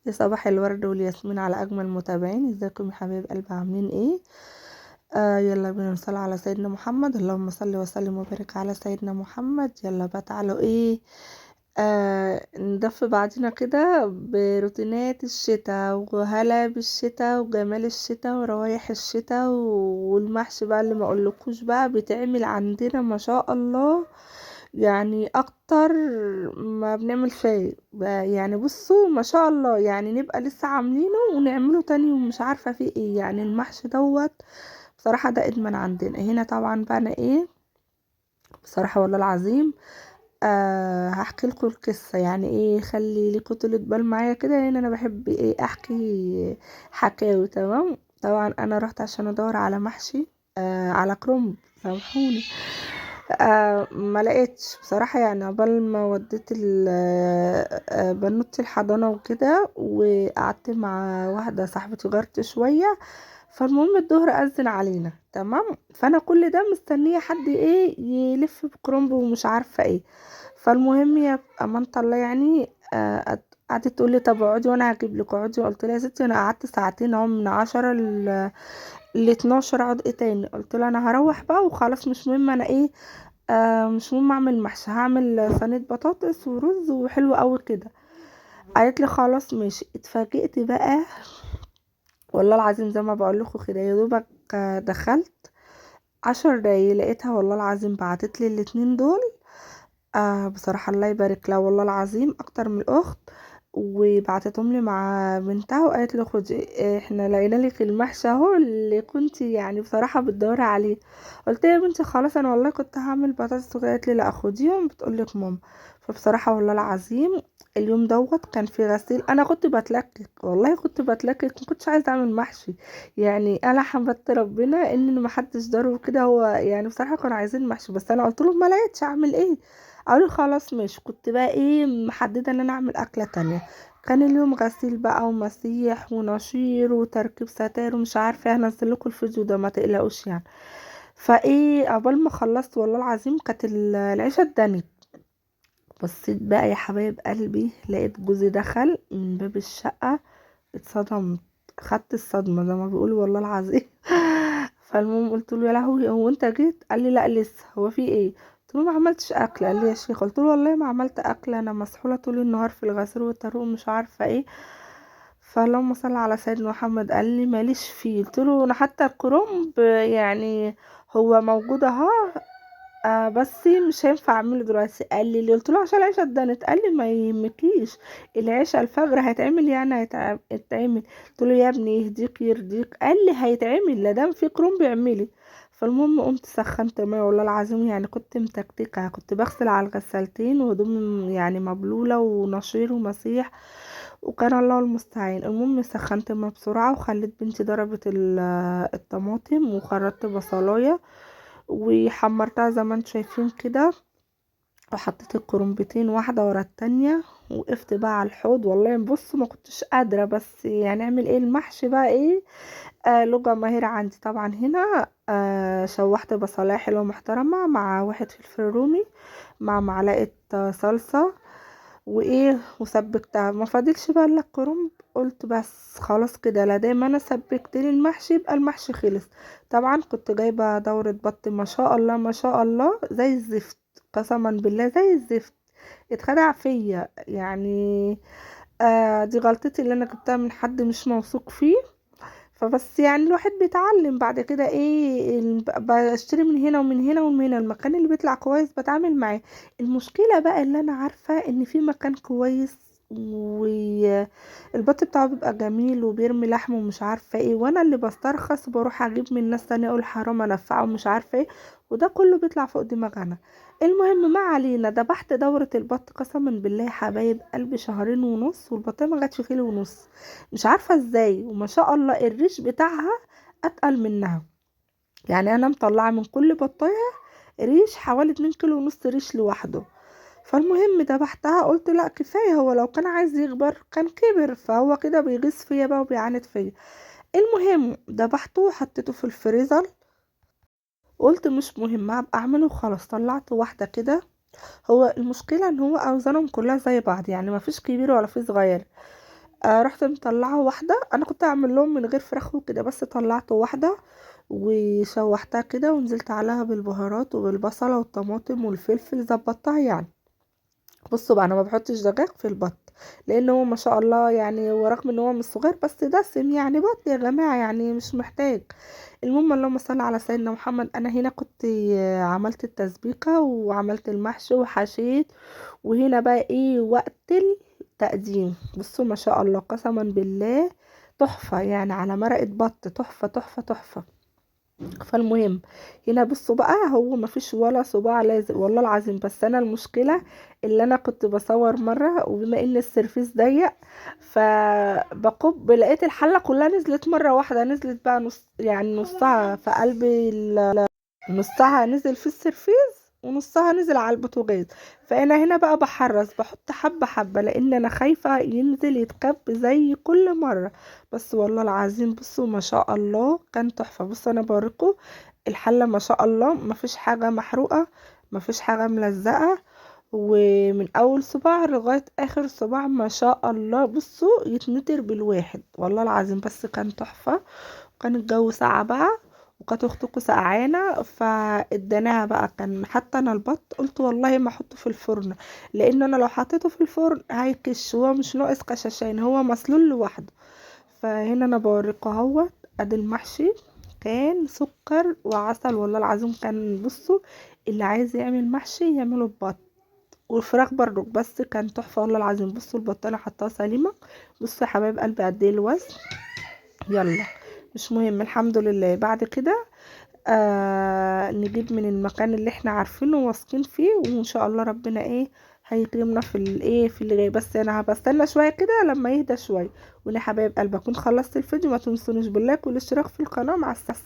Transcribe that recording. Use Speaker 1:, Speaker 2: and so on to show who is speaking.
Speaker 1: يا صباح الورد والياسمين على اجمل متابعين. ازيكم يا حبايب قلبي؟ عاملين ايه؟ يلا بينا نصلي على سيدنا محمد. اللهم صل وسلم وبارك على سيدنا محمد. يلا بقى تعالوا ايه، ندف بعضنا كده بروتينات الشتاء، وهلا بالشتاء وجمال الشتاء وروايح الشتاء والمحشي بقى اللي ما اقولكوش بقى بيتعمل عندنا ما شاء الله، يعني اكتر ما بنعمل شاي يعني. بصوا ما شاء الله، يعني نبقى لسه عاملينه ونعمله تاني ومش عارفة فيه ايه. يعني المحشي دوت بصراحة ده ادمان عندنا هنا. طبعا بقى انا ايه بصراحة والله العظيم، هحكي لكم القصة، يعني ايه، خلي لكم طولة بال معايا كده، لان انا بحب ايه احكي حكاوي. تمام. طبعا انا رحت عشان ادور على محشي، على كرنب، سامحوني، ما لقيتش بصراحة. يعني عقبال ما وديت بنوتي الحضانة وكده، وقعدت مع واحدة صاحبتي جارتي شوية. فالمهم الظهر أذن علينا، تمام. فأنا كل ده مستنية حد ايه يلف بكرنب ومش عارفة ايه. فالمهم يا أمانة الله، يعني قعدت تقول لي طب اقعدي وانا هجيب لك، اقعدي. قلت لها يا ستي انا قعدت ساعتين اهو، من 10 ل 12، اقعد ايه تاني؟ قلت لها انا هروح بقى وخلاص، مش مهم انا ايه، مش مهم اعمل محشي، هعمل صينية بطاطس ورز وحلو قوي كده. قالت لي خلاص ماشي. اتفاجئت بقى والله العظيم، زي ما بقول لكم كده، يا دوبك دخلت 10 دقايق لقيتها والله العظيم بعتت لي الاتنين دول. بصراحة الله يبارك لها والله العظيم، اكتر من الاخت. وبعتتهم لي مع بنتها وقالت لي خدي، احنا لقينا لك المحشي اهو اللي كنت يعني بصراحة بتدوري عليه. قلت لها يا بنتي خلاص انا والله كنت هعمل بطاطس، وقالت لي لا خديهم، بتقول لك ماما. فبصراحة والله العظيم اليوم دوت كان في غسيل، انا كنت بتلكك والله، كنت بتلكك، ما كنتش عايزه اعمل محشي. يعني انا حمدت ربنا ان ما حدش ضرب كده، هو يعني بصراحة كانوا عايزين محشي، بس انا قلت لهم ما لقيتش اعمل ايه. قالوا خلاص ماشي. كنت بقى ايه محددة ان انا اعمل اكله تانية. كان اليوم غسيل بقى ومسيح ونشير وتركيب ستاير ومش عارفه، هنزل لكم الفيديو ده ما تقلقوش يعني. فايه عقبال ما خلصت والله العظيم كانت العيشة اتدنت. بصيت بقى يا حبايب قلبي، لقيت جوزي دخل من باب الشقة، اتصدمت، خدت الصدمة زي ما بيقولوا والله العظيم. فالمهم قلت له يا لهوي هو انت جيت؟ قال لي لا لسه، هو في ايه؟ قلت له ما عملتش اكل. قال لي يا شيخ، قلت له والله ما عملت اكل، انا مسحوله طول النهار في الغسيل والطرق ومش عارفه ايه. فاللهم صل على سيدنا محمد. قال لي ماليش فيه. قلت له انا حتى الكرنب يعني هو موجود اهو، بس مش هينفع اعمله دلوقتي. قال لي ليه؟ قلت له عشان العيشة اتدنت. قال لي ما يهمكيش، العيشة الفجر هيتعمل، يعني هيتعمل. قلت له يا ابني يهديك يرضيك. قال لي هيتعمل، لا دام في كرنب اعملي. فالمهم قمت سخنت مية والله العظيم، يعني كنت متكتكه، كنت بغسل على الغسالتين وهدوم يعني مبلوله ونشير ومسيح، وكان الله المستعان. المهم سخنت المية بسرعة وخليت بنتي ضربت الطماطم وخرطت بصلايه وحمرتها زي ما انتم شايفين كده، وحطيت الكرنبتين واحدة ورا التانية. وقفت بقى على الحوض والله بصوا ما كنتش قادرة، بس يعني اعمل ايه، المحشي بقى ايه، لغة ماهره عندي. طبعا هنا شوحت بصلايه حلوة محترمه مع واحد فلفل رومي مع معلقه صلصه وايه، وسبكتها. ما فاضلش بقى الا الكرنب، قلت بس خلاص كده، لا دايما انا سبكت لي المحشي يبقى المحشي خلص. طبعا كنت جايبه دوره بط ما شاء الله ما شاء الله زي الزفت، قسما بالله زي الزفت، اتخدع فيا يعني. دي غلطتي اللي انا جبتها من حد مش موثوق فيه. فبس يعني الواحد بيتعلم بعد كده ايه، بشتري من هنا ومن هنا ومن هنا، المكان اللي بيطلع كويس بتعامل معاه. المشكلة بقى اللي انا عارفة ان في مكان كويس والبط بتاعه بيبقى جميل وبيرمي لحم ومش عارفة ايه، وانا اللي بسترخص وبروح اجيب من ناس تانية اقول حرام انفعه ومش عارفة ايه، وده كله بيطلع فوق دماغنا. المهم ما علينا، دبحت دورة البط قسما بالله يا حبايب قلبي 2.5 شهر والبطية ما جاتش كيلو ونص، مش عارفة ازاي. وما شاء الله الريش بتاعها اتقل منها، يعني انا مطلعة من كل بطاية ريش حوالي 2.5 كيلو ريش لوحده. فالمهم دبحتها قلت لا كفاية، هو لو كان عايز يكبر كان كبر، فهو كده بيغيظ فيا بقى وبيعاند فيا. المهم دبحته وحطيته في الفريزر، قلت مش مهم هبقى اعمله وخلاص. طلعت واحدة كده، هو المشكلة ان هو اوزانهم كلها زي بعض، يعني ما فيش كبير ولا في صغير. رحت مطلعه واحدة، انا كنت اعمل لهم من غير فراخ وكده، بس طلعت واحدة وشوحتها كده ونزلت عليها بالبهارات وبالبصله والطماطم والفلفل، ظبطتها يعني. بصوا بقى انا ما بحطش دجاج في البط، لان هو ما شاء الله يعني، ورغم ان هو مش صغير بس دسم يعني، بط يا جماعة يعني مش محتاج. المهم اللهم صل على سيدنا محمد. انا هنا كنت عملت التسبيكه وعملت المحشي وحشيت، وهنا بقى ايه وقت التقديم. بصوا ما شاء الله قسما بالله تحفة يعني، على مرقه بط تحفة تحفة تحفة. فالمهم هنا بصوا بقى، هو ما فيش ولا صباع لازق والله العظيم. بس انا المشكلة اللي انا كنت بصور مرة، وبما ان السيرفيس ضيق فبقب، لقيت الحلة كلها نزلت مرة واحدة، نزلت بقى نص يعني نصها في قلب نصها نزل في السيرفيس ونصها نزل على البوتاجاز. فانا هنا بقى بحرص، بحط حبه حبه، لان انا خايفة ينزل يتكب زي كل مرة. بس والله العظيم بصوا ما شاء الله كان تحفة. بصوا انا بوريكم الحلة ما شاء الله ما فيش حاجة محروقة، ما فيش حاجة ملزقه، ومن اول صباع لغاية اخر صباع ما شاء الله. بصوا يتنطر بالواحد والله العظيم، بس كان تحفة. وكان الجو ساقع بقى، وكانت اختكم سقعانه، فاديناها بقى. كان حتى انا البط قلت والله ما احطه في الفرن، لان انا لو حطيته في الفرن هيكش، هو مش ناقص كشاشين، هو مسلول لوحده. فهنا انا بوريكم اهوت ادي المحشي، كان سكر وعسل والله العظيم. كان بصوا اللي عايز يعمل محشي يعمله ببط والفراخ برضو، بس كان تحفة والله العظيم. بصوا البطانة حطاها سليمة. بصوا يا حبايب قلبي قد ايه الوزن، يلا مش مهم الحمد لله. بعد كده نجيب من المكان اللي احنا عارفينه وواثقين فيه، وان شاء الله ربنا ايه هيكرمنا في الايه في اللي جاي. بس انا هبستنى شوية كده لما يهدى شوية. ويا حبايب قلبي اكون خلصت الفيديو، ما تنسونيش باللايك والاشتراك في القناة. مع السلامة.